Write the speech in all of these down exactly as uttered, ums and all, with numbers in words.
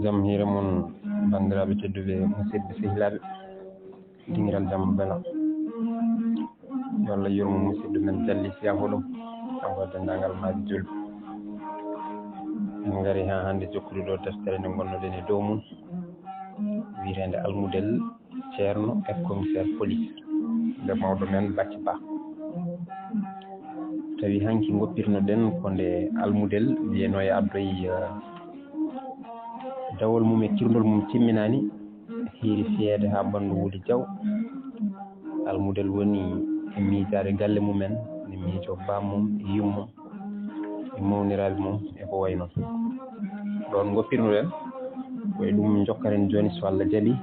Jam hiire mon, banndiraaɓe tedduɓe, musidɓe sehilaaɓe, dingiral jam bela. Yo Allah yurmo musidɗo men Jalli Siyafuɗo, kanko e denndaangal maadi julɓe. En ngari haa hannde jokkude ɗo deftere nde ngonnoɗen e dow mum, wiyeteende Almudel Ceerno e commissaire police, nde mawɗo men Bacci Ba. Tawi hanki ngoppirnoɗen ko nde Almudel wiyenoo e addoy, eh, dawol mum e kirndol mum timminaani, hiiri fiyeede haa ɓanndu wuli jaw. Almudel woni e miijaade galle mumen, ne miijoo bammum e yummum e mawniraaɓe mum e ko wayi noon. Ɗoon ngoppirnoɗen, ko e ɗum njokkaren jooni, so Allah jaɓi,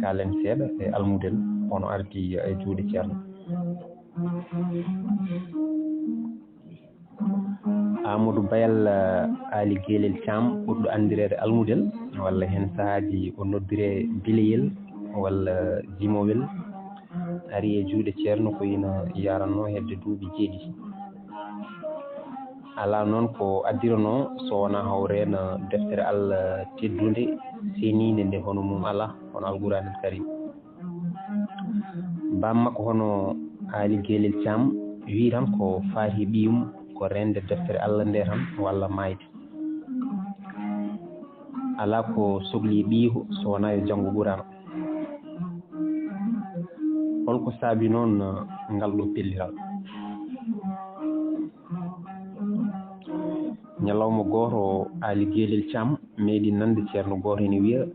kaalen seeɗa e Almudel, hono ardi e juuɗe Ceerno. Amadou Bayal, eh, Aali Geelel Caam, ɓurɗo anndireede Almudel, walla heen sahaaji o noddiree Bileyel walla Jimowel, ari e juuɗe Ceerno ko ina yaranno hedde duuɓi jeeɗiɗi. Alaa noon ko addiranoo so wonaa hawreena deftere Allah teddunde, seniinde nde, hono mum alaa, hono Alquraanil Karim. Baam makko hono Aali Geelel Caam wiyi tan ko faati e ɓiyum ko reende deftere Allah nde tan walla maayde. Alaa ko sokli e ɓiyiiko so wonaa yo janngo Quraana. Holko saabi noon ngal ɗo pellital? Ñalawma gooto, Aali Geelel Caam meeɗi nande ceerno gooto ene wiya,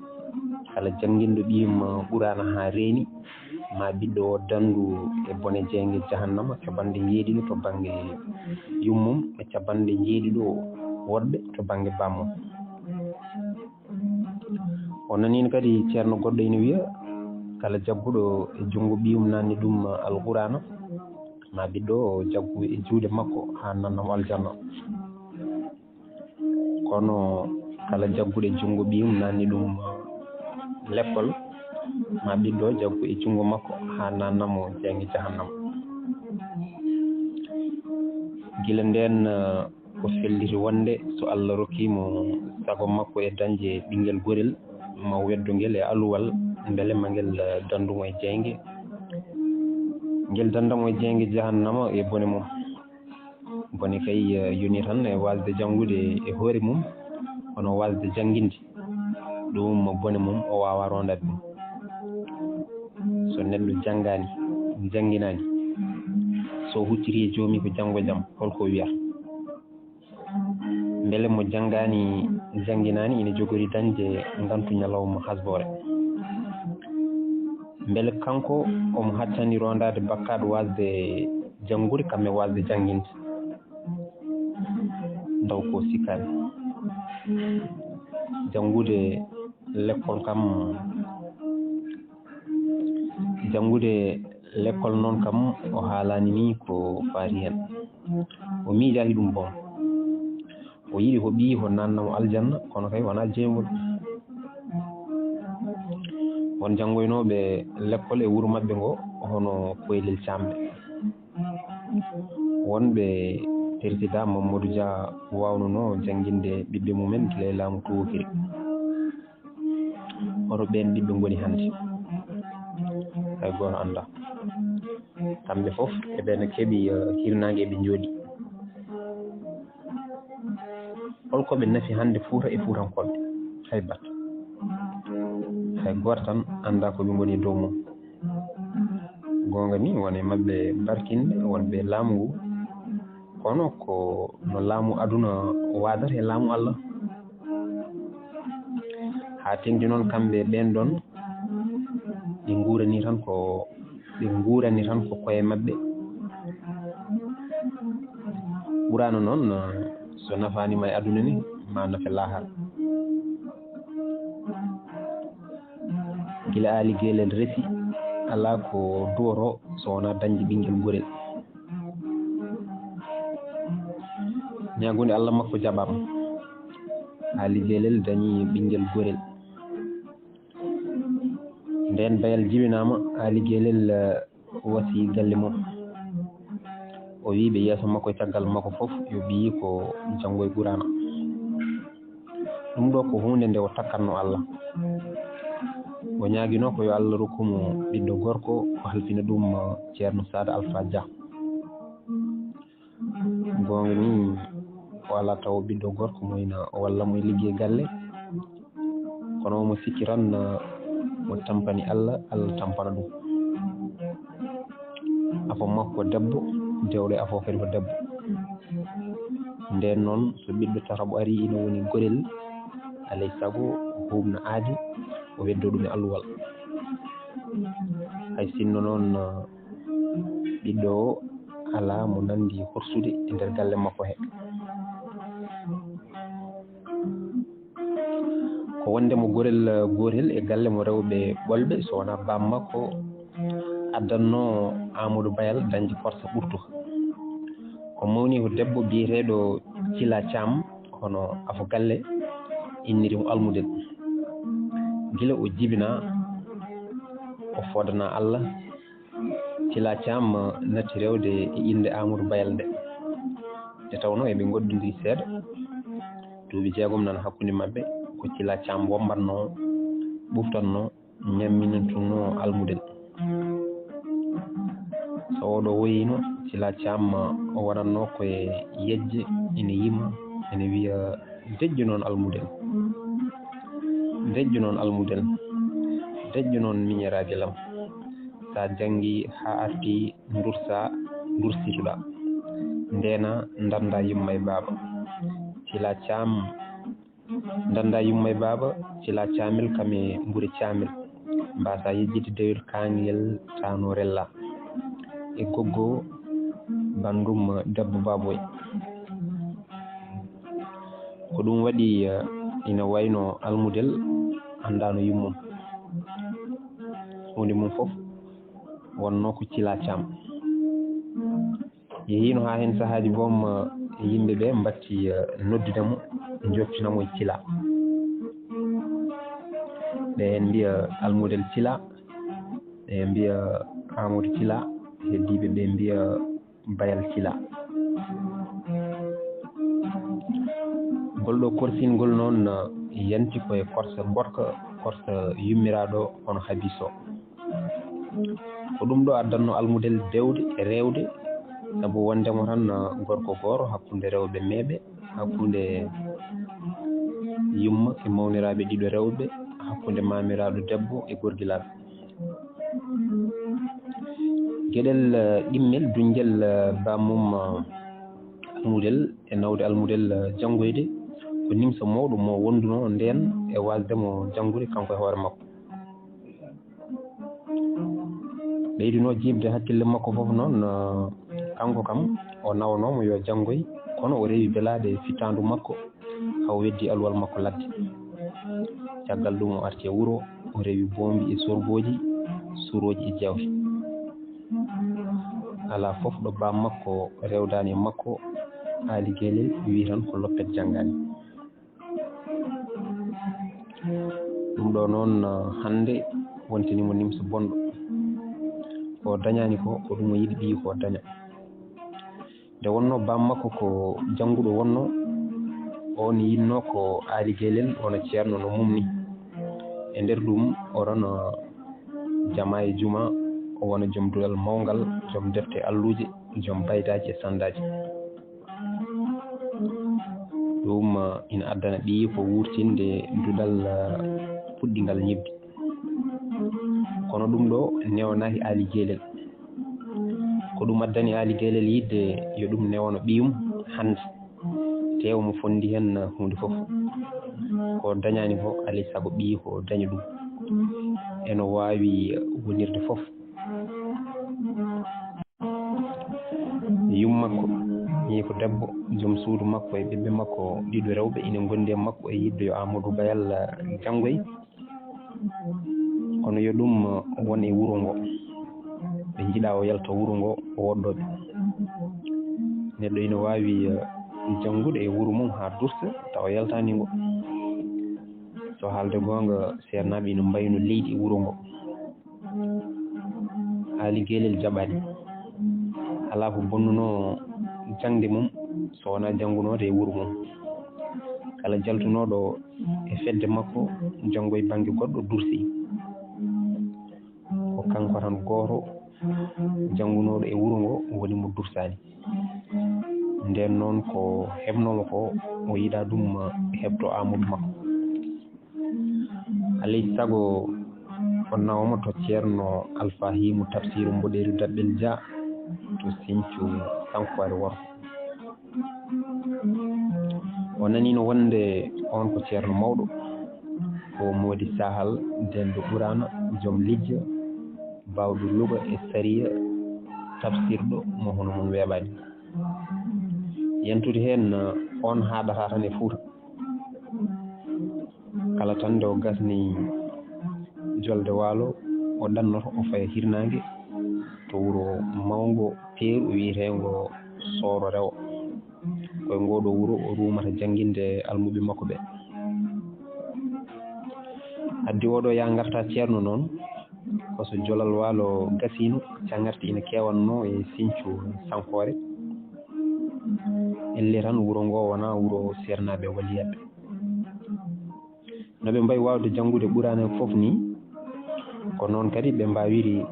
kala jannginɗo ɓiyum Quraana haa reeni, ma ɓiɗɗo o danndu e bone jeynge jahannama capanɗe njeeɗiɗo to bannge yummum e capanɗe njeeɗiɗo woɗɓe to bannge bammum. O naniino kadi ceerno goɗɗo ene wiya, kala jagguɗo e junngo ɓiyum nanni ɗum Alquraana, ma ɓiɗɗo o jaggu e juuɗe makko haa nanna mo aljanna. Kono kala jagguɗo e junngo ɓiyum nanni ɗum lekkol, ma ɓiɗɗo jaggu e junngo makko haa nanna mo jeynge jahannama. Gila ndeen, eh, o felliti wonde so Allah rokkii mo sago makko e dañde ɓinngel gorel, ma o weddo ngel e aluwal, mbele ma ngel, eh, danndu mo e jeynge. Ngel dannda mo e jeynge jahannama e bone mum. Bone kay, eh, yoni tan e waasde janngude e hoore mum, kono waasde jannginde, ɗum bone mum o waawaa roondaade ɗum. So neɗɗo janngaani, jannginaani, so hucciti e joomi ko janngo jam, holko wiyata? Mbele mo janngaani, jannginaani ina jogori dañde ngantu ñalawma hasboore? Mbele kanko omo hattani roondaade bakkaat waasde janngude kam e waasde jannginde? Taw ko sikkaani. Janngude lekkol kam, janngude lekkol noon kam o haalaani ni ko faati heen. O miijaaki ɗum boom. O yiɗi ko ɓiyi ko nanna mo aljanna, kono kay wonaa jeymol. Won janngoynooɓe lekkol e wuro maɓɓe ngo, hono Koylel Caamɓe. Wonɓe Persidaa Mamadou Dia waawnunoo jannginde ɓiɓɓe mumen gila e laamu tuwokiri. Hoto ɓeen ɓiɓɓe ngoni hannde? Hay gooto anndaa. Kamɓe fof eɓe no keɓi, eh, hirnaange, eɓe njooɗi. Holko ɓe nafi hannde Fuuta e Fuutankooɓe? Hay batte. Hay gooto tan anndaa ko ɓe ngoni e dow mum. Goonga ni, won e maɓɓe barkinɓe, wonɓe laamu ngu. Kono ko no laamu aduna waadata e laamu Allah. Haa teŋti noon kamɓe ɓeen ɗoon, ɓe nguurani tan ko, ɓe nguurani tan ko koye maɓɓe. Quraana noon, so nafaani ma e aduna ni, ma nafe laahara. Gila Aali Geelel resi, alaa ko duwotoo so wonaa dañde ɓinngel gorel. Ñaagunde Allah makko jaɓaama. Aali Geelel dañi ɓinngel gorel. Ndeen Bayal jibinaama, Aali Geelel, eh, wasi galle mum. O wii ɓe yeeso makko e caggal makko fof yo ɓiyi ko janngoy Quraana. Ɗum ɗo ko huunde nde o takkatno Allah. O ñaaginoo ko yo Allah rokku mo ɓiɗɗo gorko, o halfina ɗum Ceerno Saada Alfa Jah. Goonga ni, o alaa taw ɓiɗɗo gorko mo ina o walla mo e liggey galle. Kono omo sikki tan, mo tampani Allah, Allah tampana ɗum. Afo makko ko debbo, dewɗo e afo kadi ko debbo. Ndeen noon, so ɓiɗɗo tataɓo arii ina woni gorel, alay sago o huuɓna aadi, o weddoo ɗum e alluwal. Hay sinno noon, ɓiɗɗo o alaa mo nanndi horsude e nder galle makko he. Ko wonde mo gorel gootel e galle mo rewɓe ɓolɓe, so wonaa baam makko addanno Amadou Bayal dañde korsa ɓurtuka. O mawni ko debbo biyeteeɗo Cila Caam, hono afo galle inniri mo Almudel. Gila o jibinaa, o foodanaa Allah, Cila Caam natti rewde e innde Amadou Bayal nde. Nde tawnoo eɓe ngoɗɗondiri seeɗa, duuɓi jeegom nana hakkunde maɓɓe, ko Cila Caam wombatnoo, ɓuftatnoo, ñamminantunoo Almudel. So oɗo woyiino, Cila Caam o wonatnoo ko e yejje, ene yima, ene wiya, "Deƴƴu noon Almudel, deƴƴu noon Almudel, deƴƴu noon miñeraagal am. Sa janngi haa arti ndursa, ndursituɗa. Ndeena, ndannda yumma e baaba." Cila Caam, "Ndannda yumma e baaba, Cila Caamel kam e Mbure Caamel. Mbaasa yejjitde dewel kaangel taano rella. E goggo banndum debbo baaboy." Ko ɗum waɗi, eh, ina wayno Almudel anndaano yummum. Huunde mum fof wonnoo ko Cila Caam. Yehiino haa heen sahaaji boom, eh, yimɓe ɓe mbatti, eh, noddude mo, njottina mo e Cila. Ɓe heen mbiya Almudel Cila, ɓe mbiya Amadou Cila, heddiiɓe ɓe mbiya Bayal Cila. Ngol ɗo korsingol noon, eh, yanti ko e korsa goɗka, korsa yummiraaɗo hono Habiso. Ko ɗum ɗo addanno Almudel dewde e rewde, sabu wondemo tan, ah, gorko gooro hakkunde rewɓe meeɓe, hakkunde yumma e mawniraaɓe ɗiɗo rewɓe, hakkunde maamiraaɗo debbo e gorgilaaɓe. Geɗel, ah, ɗimmel, duñgel, ah, bammum, ah, Almudel e nawde Almudel, ah, janngoyde, ko nimsa mawɗo mo wondunoo ndeen e waasde mo janngude kanko e hoore makko. Ɓeydunoo jiiɓde hakkille makko fof noon, ah, kanko kam o nawanoo mo yo janngoy, kono o rewi belaaɗe e fittaandu makko, haa o weddi alluwal makko ladde. Caggal ɗum o arti e wuro, o rewi boombi e sorbooji, surooji e jawte. Alaa fof ɗo baam makko rewdaani e makko, Aali Geelel wii tan ko loppet janngaani. Ɗum ɗo noon, ah, hannde wontini mo nimsa bonɗo. Ko o dañaani ko, ko ɗum o yiɗi ɓiyi ko o daña. Nde wonnoo baam makko ko jannguɗo wonnoo, oon yiɗnoo ko Aali Geelel wona ceerno no mum ni. E nder ɗum, o rona jama e juma, o wona joom duɗal mawngal, joom defte alluuje, joom baydaaji e sanndaaji. Ɗum, ah, ina addana ɓiyi ko wuurtinde duɗal, ah, puɗɗingal ñebbi. Kono ɗum ɗo newanaaki Aali Geelel. Ko ɗum addani Aali Geelel yiɗde yo ɗum newano ɓiyum hannde, teewa mo fonndi heen huunde fof. Ko dañaani ko, alaa e sago ɓiyi ko daña ɗum. Eno waawi wonirde fof. Yum makko, ñii ko debbo, joom suudu makko e ɓiɓɓe makko ɗiɗo rewɓe ina ngondi e makko e yiɗde yo Amadou Bayal janngoy. Kono yo ɗum won e wuro ngo. Ɓe njiɗa o yalta wuro ngo, o woɗɗoo ɓe. Neɗɗo ina waawi, eh, janngude e wuro mum haa dursa, tawa o yaltaani ngo. So haalde goonga, seernaaɓe ina mbayno leydi e wuro ngo. Aali Geelel jaɓaani. Alaa ko bonnunoo jaŋde mum so wonaa janngunoode e wuro mum. Kala jaltunooɗo e fedde makko, janngo e bannge goɗɗo dursi. Ko kanko tan gooto janngunooɗo e wuro ngo woni mo dursaani. Ndeen noon ko heɓnoo mo ko, o yiɗaa ɗum heɓto Aamadu makko. Alay sago o nawa mo to Ceerno Alfaahiimu Tafsiiru Mboɗeeri Daɓɓel Jah to Siñcu Sankoore Worgo. O naniino wonde oon ko ceerno mawɗo, ko moodi sahal, denɗo Quraana, joom lijja, baawɗo luga e sariya, tafsirɗo mo hono mum weeɓaani. Yantude heen, oon haaɗata tan e Fuuta. Kala tan nde o gasni jolde waalo, o ɗannoto, o faya hirnaange to wuro mawngo teeru wiyeteengo Sooro Rewo. Ko e ngoo ɗoo wuro o ruumata jannginde almuɓɓe makko ɓe. Addi oo ɗoo yaa ngartaa ceerno noon, ko so jolal waalo gasiino, cangarɗe ina keewannoo e Siñcu Sankoore. Ellee tan wuro ngoo wonaa wuro seernaaɓe waliyaaɓe. No ɓe mbayi waawde janngude Quraana fof nii, ko noon kadi ɓe mbaawiri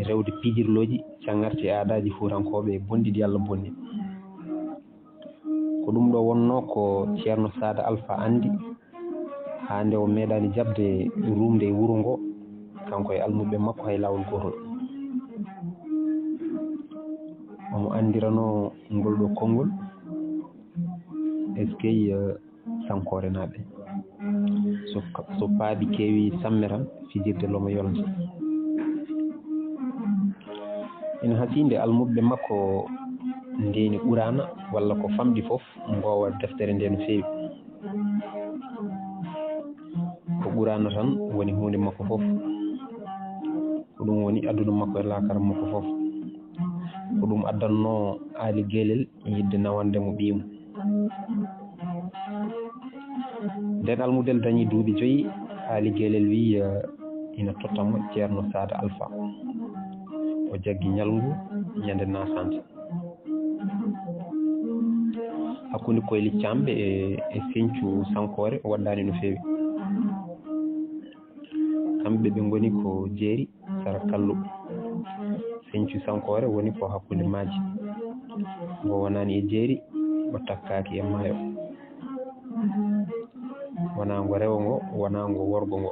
rewde pijirlooji, cangarɗe e aadaaji fuutankooɓe bonɗi ɗi Allah bonni. Ko ɗum ɗoo wonnoo ko Ceerno Saada Alfa anndi, haa nde o meeɗaani jaɓde ruumde e wuro ngoo, kanko e almuɓɓe makko hay laawol gootol. Omo anndiranoo ngol ɗoo konngol, eskey, eh, Sankoorenaaɓe. So ka-, so paabi keewi samme tan, fijirde lomo yolnde. Ina hasii nde almuɓɓe makko ndeeni Quraana, walla ko famɗi fof, ngoowa deftere nde no feewi. Ko Quraana tan woni huunde makko fof. Ko ɗum woni aduna makko e laakara makko fof. Ko ɗum addannoo Aali Geelel yiɗde nawande mo ɓiy mum. Nden almudel dañi duuɓi joyi, Aali Geelel wiyi, eh, ina totta mo Ceerno Saada Alfa. O jaggi ñalngu ñande naasande. Hakkunde Koyli Caamɓe e, e Siñcu Sankoore waɗɗaani no feewi. Kamɓe ɓe ngoni ko jeeri sara kallu. Siñcu Sankoore woni ko hakkunde maaji. Ngo wonaani e jeeri, o takkaaki e maayo. Wonaa ngo rewo ngo, wonaa ngo worgo ngo.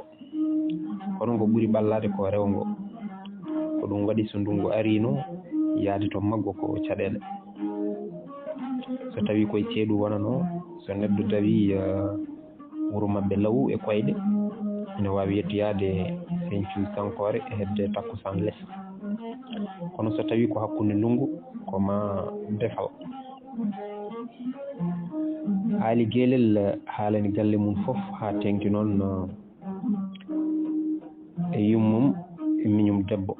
Kono ngo ɓuri ɓallaade ko rewo ngo. Ko ɗum waɗi so ndunngu ariino, yahde to maggo ko caɗeele. So tawii koye ceeɗu wonanoo, so neɗɗo dawii, eh, wuro maɓɓe lawu e koyɗe, ina waawi yettoyaade Siñcu Sankoore e hedde takkusaan les. Kono so tawii ko hakkunde ndunngu, ko maa defal. Aali Geelel haalani galle mum fof haa teeŋti noon, eh, e yummum e miñum debbo.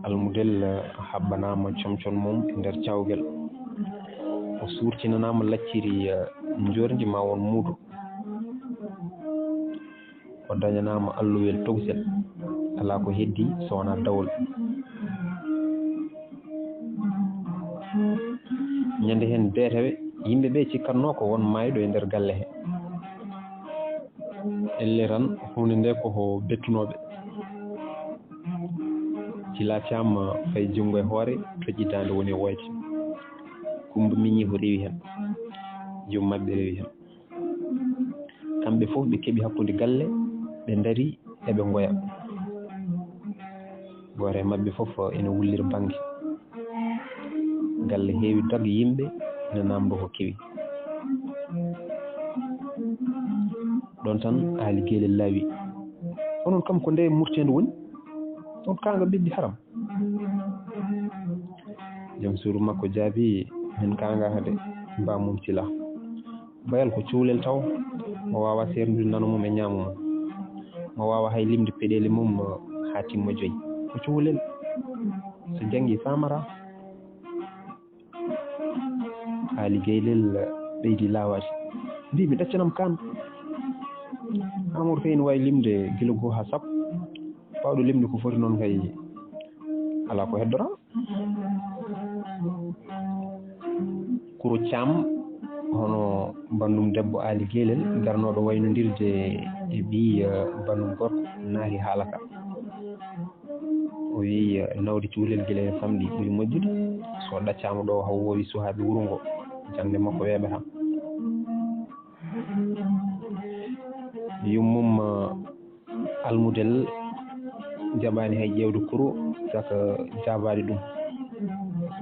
Almudel haɓɓanaama comcon mum e nder cawgel. O suurtinanaama lacciri, eh, njoorndi ma won muudo. O dañanaama alluwel togsel. Alaa ko heddii so wonaa dawol. Ñande heen beetawe, yimɓe ɓe cikkatnoo ko won maayɗo e nder galle he. Ellee tan, huunde nde ko ho bettunooɓe. Cilaa Caam fayi junngo e hoore, toƴƴi daande woni e woyde. Kummba miñi ko rewi heen. Joom maɓɓe rewi heen. Kamɓe fof ɓe keɓi hakkunde galle, ɓe ndarii eɓe ngoya. Gooto e maɓɓe fof ina wullira bannge. Galle heewi dagge yimɓe ina naamndoo ko kewi. Ɗoon tan Aali Geelel laawi. Onon kam ko nde murteendu woni? On kaanga ɓeddi haram. Jom suudu makko jaabi, min kaanga hade mbamum cilaa. Bayal ko cuulel taw, mo waawa seerndude nano mum e ñaamo mum. Mo waawa hay limde peɗeeli mum haa timma joyi. Ko cuulel. So janngi faamara. Aali Geelel ɓeydi laawaade. Mbii mi ɗaccanam kaan. Amadou kay ina waawi limde gila goo haa sappo. Baawɗo limde ko foti noon kay alaa ko heddoraa. Kuro Caam Hono banndum debbo Aali Geelel garnooɗo waynondirde e ɓiy, eh, banndum gorko naati haala ka. O wiyi, eh, nawde cukalel gila e famɗi ɓuri moƴƴude. So ɗaccaama ɗo, haw woowi suhaaɓe wuro ngo, jaŋde makko weeɓataa. Yummum, eh, almudel jaɓaani hay ƴeewde kuro, saka jaabaade ɗum.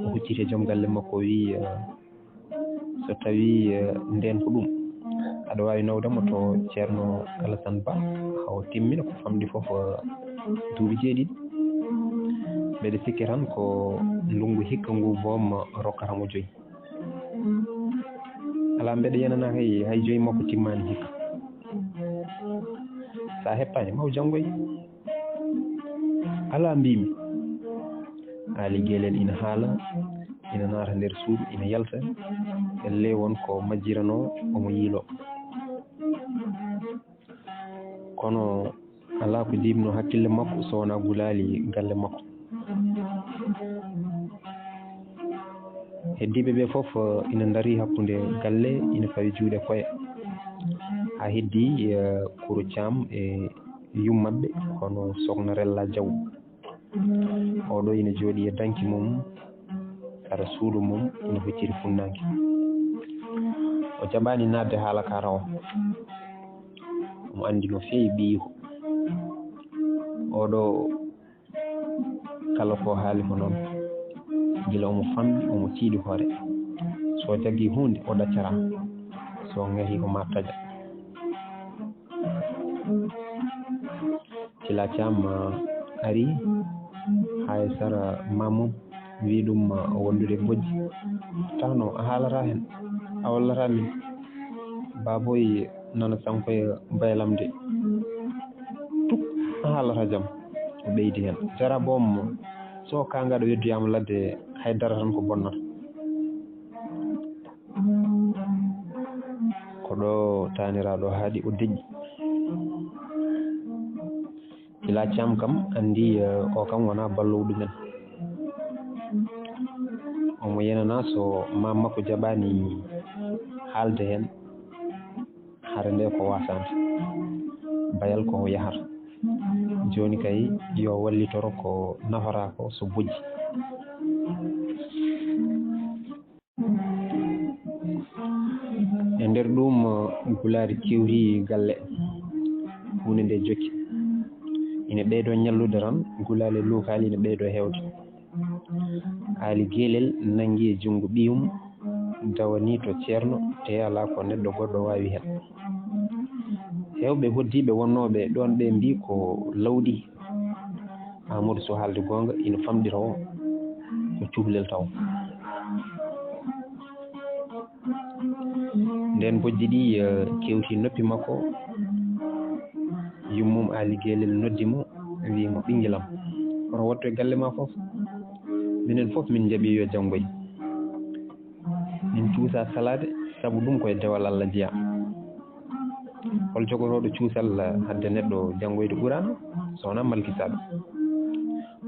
O hucciti e joom galle makko, o wiyi, eh, so tawii, eh, ndeen ko ɗum, aɗa waawi nawde mo to Ceerno Alasan Ba, haw timmina ko famɗi fof, eh, duuɓi jeeɗiɗi. Mbeɗa sikki tan ko ndunngu hikka ngu boom rokkata mo joyi. Alaa, mbeɗa yenana hay, hay joyi makko timmaani hikka. So a heppaani, maw janngoy. Alaa, mbiimi. Aali Geelel ina haala, ina naata nder suudu, ina yalta. Ellee won ko majjiranoo, omo yiiloo. Kono alaa ko jiiɓnoo hakkille makko so wonaa gulaali galle makko. Heddiiɓe ɓe fof, eh, ina ndarii hakkunde galle, ina fawi juuɗe koye. Haa heddii, eh, Kuro Caam e yummaɓe, hono Sokna Rella Jaw. Oɗo ina jooɗii e danki mum, sara suudu mum, ina hucciti funnaanke. O jaɓaani naatde haala ka tawa. Omo anndi no feewi ɓiyiiko. Oɗo kala ko haali ko noon. Gila omo famɗi, omo tiiɗi hoore. So jaggii huunde, o ɗaccataa. So ŋarii, o ma taƴa. Tila Caam, ah, ari haa e sara Mamoun, wi ɗum, ah, wondude bojji. Tawno a haalata heen, a wallata min. Baboy nana sankoya baylam de. Tuk a haalata jam. O ɓeydi heen. Jara boom, so ka ngaɗo weddoyaama ladde, hay dara tan ko bonnata. Ko ɗo taaniraaɗo haaɗi, o deƴƴi. Tila Caam kam anndi, eh, o kam wonaa balloowo ɗumen. Omo yenanaa so maam makko jaɓaani haalde heen, hare nde ko wasaande. Bayal ko o yahata. Jooni kay yo wallitoro ko nafata ko so bojji. E nder ɗum, gulaali kewri galle, huunde nde jokki. Ina ɓeydoo ñallude tan, gulaali luukaali ina ɓeydoo heewde. Aali Geelel nanngi e junngo ɓiyum, dawani to Ceerno, te alaa ko neɗɗo goɗɗo waawi heen. Heewɓe hoddiiɓe wonnooɓe ɗoon ɓe mbii ko lawɗi. Aamadu, so haalde goonga, ina famɗi tawo ko cukalel tawo. Ndeen bojji ɗi, eh, kewti noppi makko, yummum Aali Geelel noddi mo, wii mo, "Ɓinngelam, hoto wattu e galle ma fof. Minen fof min njaɓi yo janngoy." Min cuusa salaade, sabu ɗum koye dewal Allah jeyaa. Hol jogotooɗo cuusal hadde neɗɗo janngoyde Qur'aana, so wonaa malkisaaɗo?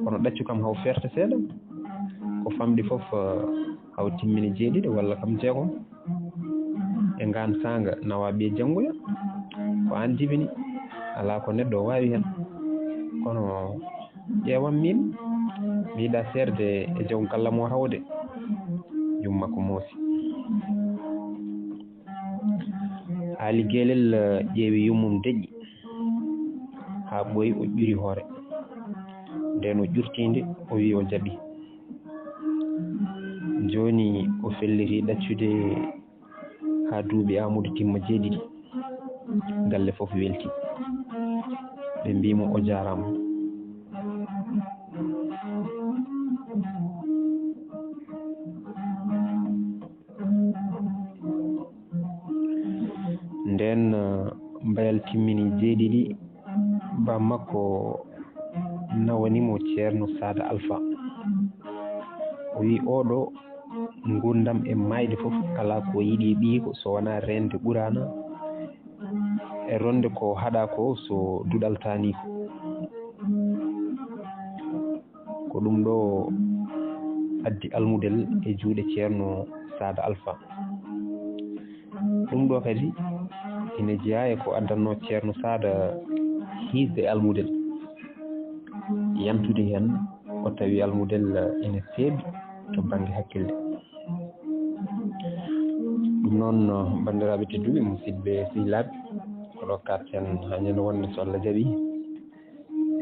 Kono ɗaccu kam haw feerta seeɗa, ko famɗi fof, eh, haw timmini jeeɗiɗi walla kam jeegom. E ngaan saanga nawa ɓe janngoya, ko aan jibini, alaa ko neɗɗo waawi heen. Kono ƴeewam miin, mi yiɗaa seerde e jom kallam o tawde. Yumma ko moosi. Aali Geelel, eh, ƴeewi yummum deƴƴi haa ɓooyi, o ƴuri hoore. Ndeen o ƴurtiinde, o wiyi o jaɓi. Jooni o felliti ɗaccude haa duuɓi Aamadu timma jeeɗiɗi. Galle fof welti. Ɓe mbii mo o jaaraama. Ndeen, eh, mbayal timmini jeeɗiɗi, ba makko nawani mo Ceerno Saada Alfa. O wi, "Oɗo, nguurndam e maayde fof, alaa ko yiɗi e ɓiyiiko so wonaa reende Qur'aana e ronde ko haɗaa ko so duɗal taaniiko." Ko ɗum ɗo addi almudel e juuɗe Ceerno Saada Alfa. Ɗum ɗo kadi ina jeyaa e ko addannoo Ceerno Saada hiisde almudel, yantude heen o tawi almudel ina seeɓi to bannge hakkille. Ɗum noon, banndiraaɓe tedduɓe, musidɓe sehilaaɓe, ko ɗo kaaɗten haa ñande wonde so Allah jaɓii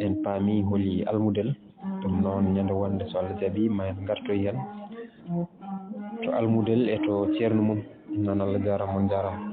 en paami holi almudel. Ɗum noon, ñande wonde so Allah jaɓii ma en ngartoy heen to almudel e to ceerno mum. Noon, Allah jaaraama, on njaaraama.